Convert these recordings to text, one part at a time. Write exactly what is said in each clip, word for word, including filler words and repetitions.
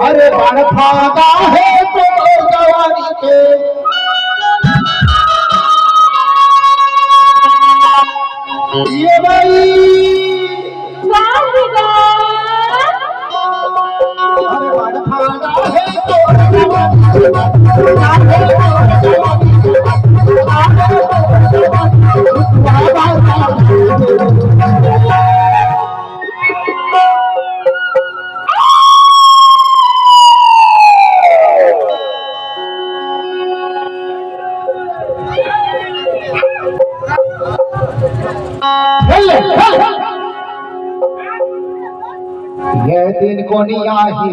अरे बड़ फायदा हे तोर जवानी के। ये भाई। अरे बड़ फायदा हे तोर जवानी के। ये दिन कोनी आही।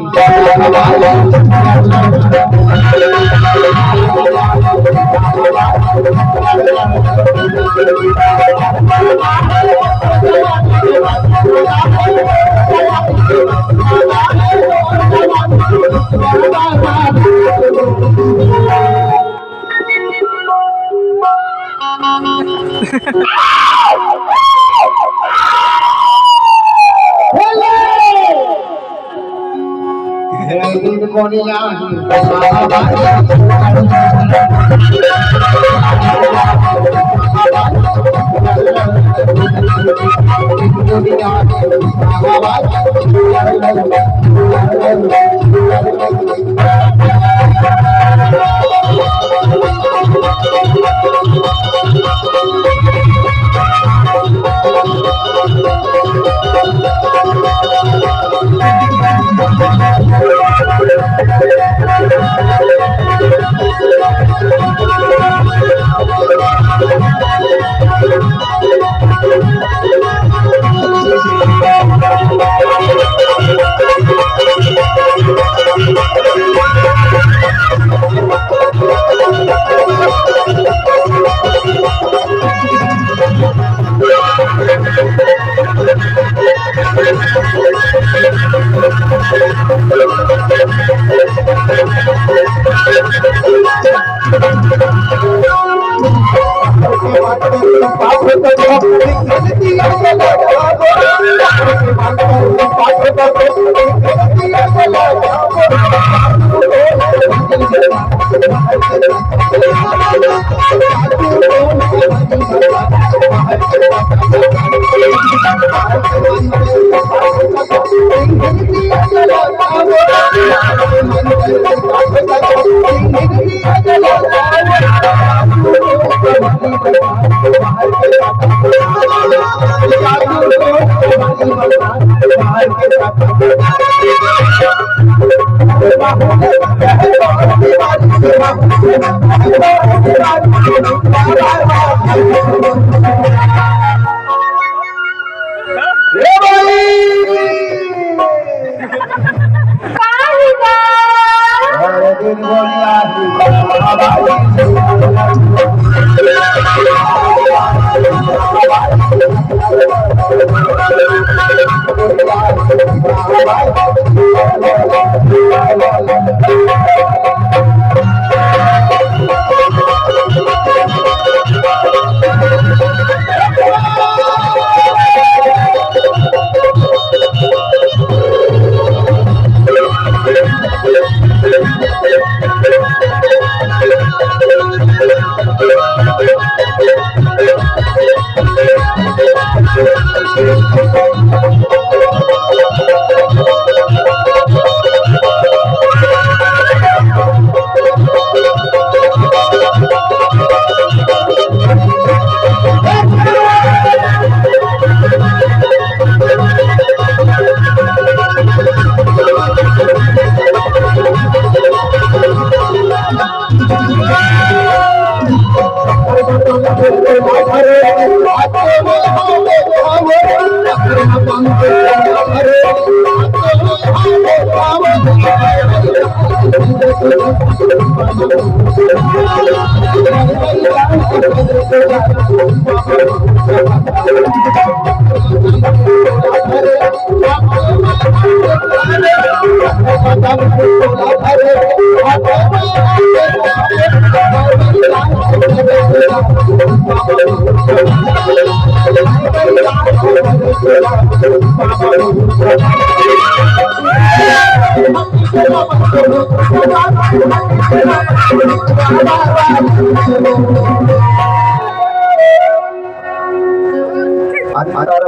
अंतर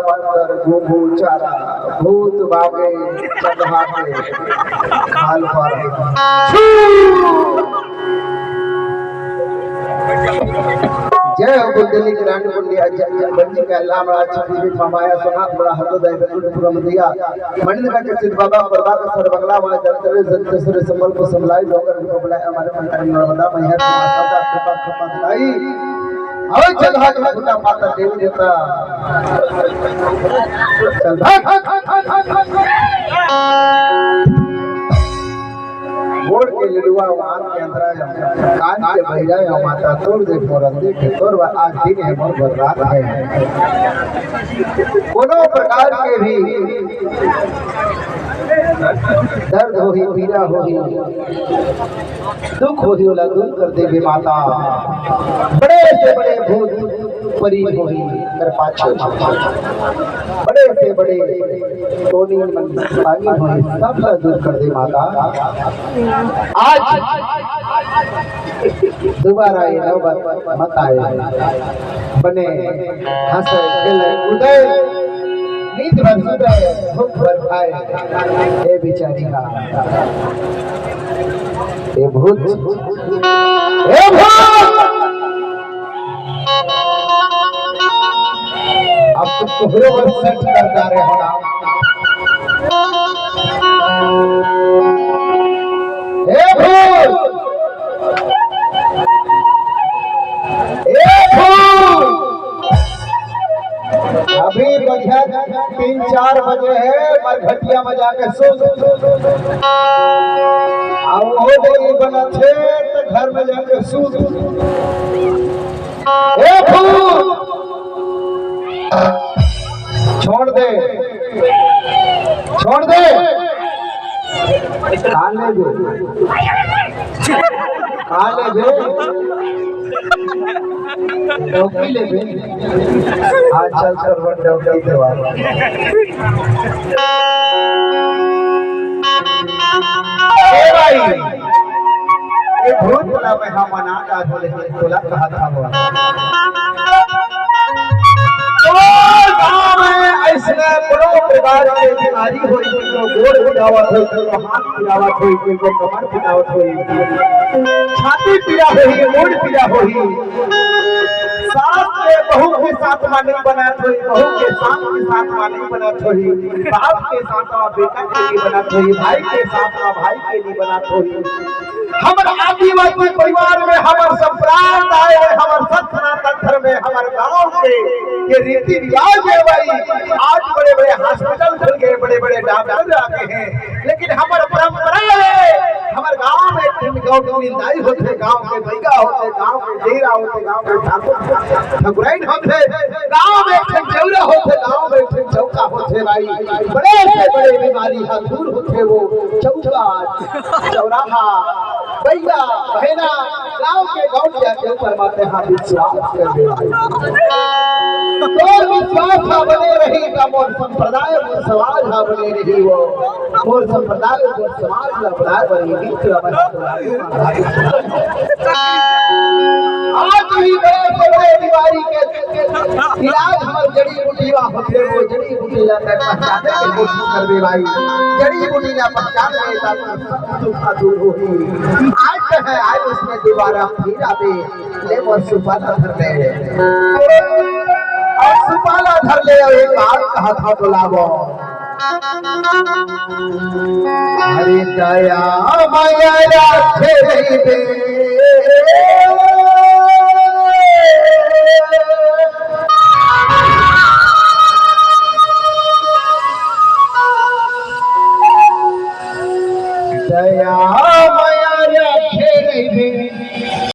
मंतर घूमू चारा, भूत भागे चंद्रहा के खाल पर। जय हो बुद्धि की रानी कुंडी, जय जय बंदी का लाम राज छवि में ममाया सोना बड़ा हतो दय बेकुट पुरम दिया। मंडल का के सिद्ध बाबा परदा का सर बंगला वाला जल तले जल तसरे संबल को संभलाई डोंगर को बुलाए हमारे मंडल नर्मदा मैया तुम्हारा सबका कृपा कृपा दिलाई। और चल भाग फुटा पाता देवी देवता। चल भाग। गोड़ के लिलुआ वान के अंतरा जम, कान के बहिरा जम माता तोर देख मोर देख तोर बा आज दिन है मोर बरसात है। कोनो प्रकार के भी दर्द होही, पीड़ा होही, दुख होही, ओला दूर कर देबे माता। बड़े से बड़े भूत परी होही, कर पाछे बड़े से बड़े टोनी मन पानी होही, सब ला दूर कर दे माता। आज दोबारा ये नौबत मत आए। बने हंसे खेले उदय, नींद भर सुदय, भूख भर खाए। ए बिचारी का, ए भूत, ए भूत, अब तो तोहरो बर सेट कर जा रहे हो ना। ए भूत, ए भूत, अभी बढ़िया तीन चार बजे है, मरघटिया में जाके सो, सो, सो, सो, सो। आ वो नहीं बनत है तो घर में जाके सो, सो, सो। ए भूत, छोड़ दे, छोड़ दे। काले दे, काले दे। डौकी लेबे। आज चल सरवन डौकी देवा। ए भाई, ए भूत ला मैं हा मना डार हो, लेकिन तोला कहा था वो। तो गाँव में ऐसने कोनो प्रकार के बीमारी होई, कोनो गोड़ पिरावत होई, कोनो हाथ पिरावत होई, कोनो कमर पिरावत होई, छाती पीड़ा होही, मूड़ पीड़ा होही, सास के बहू के साथ मा नहीं बनात होही, बहू के सास के साथ मा नहीं बनात होही, बाप के साथ मा बेटा के नहीं बनात होही, भाई के साथ मा भाई के नहीं बनात होही। हमर आदिवासी परिवार में, हमर संप्रदाय में, हमर सत सनातन धर्म में, हमर गांव के ये रीति रिवाज है भाई। आज बड़े बड़े हॉस्पिटल खुल गए, बड़े बड़े डॉक्टर आ गए हैं, लेकिन हमर परंपरा है, हमर गांव में एक ठन गौंडीन दाई होथे, गांव के बइगा होथे, गांव के डेरा होथे, गांव के ठाकुर ठाकुराइन होथे, गांव में एक ठन चौरा होथे, गांव में एक ठन चौका होथे भाई। बड़े से बड़े बीमारी हा दूर होथे वो चौका, चौराहा, बइगा, बहेना, गांव के गौंडिया के ऊपर माते हा विश्वास कर दे भाई। तोर विश्वास हा बने रही त मोर संप्रदाय, मोर समाज हा बने रही वो। मोर संप्रदाय, मोर समाज ला बनाए बर ये गीत ला मैं आज भी बड़े से बड़े बीमारी के इलाज हमर जड़ी बूटी मा होथे, वो जड़ी बूटी ला मैं पहचाने के कोशिश करबे भाई। जड़ी बूटी ला पहचान ले ता सब दुख दूर होही। आज तो है, आज उसमें दोबारा फिर आबे। ले मोर सुपाला धर ले। अउ सुपाला धर ले, अउ एक बात कहा था बोलावो। अरे दया माया राखे रहिबे।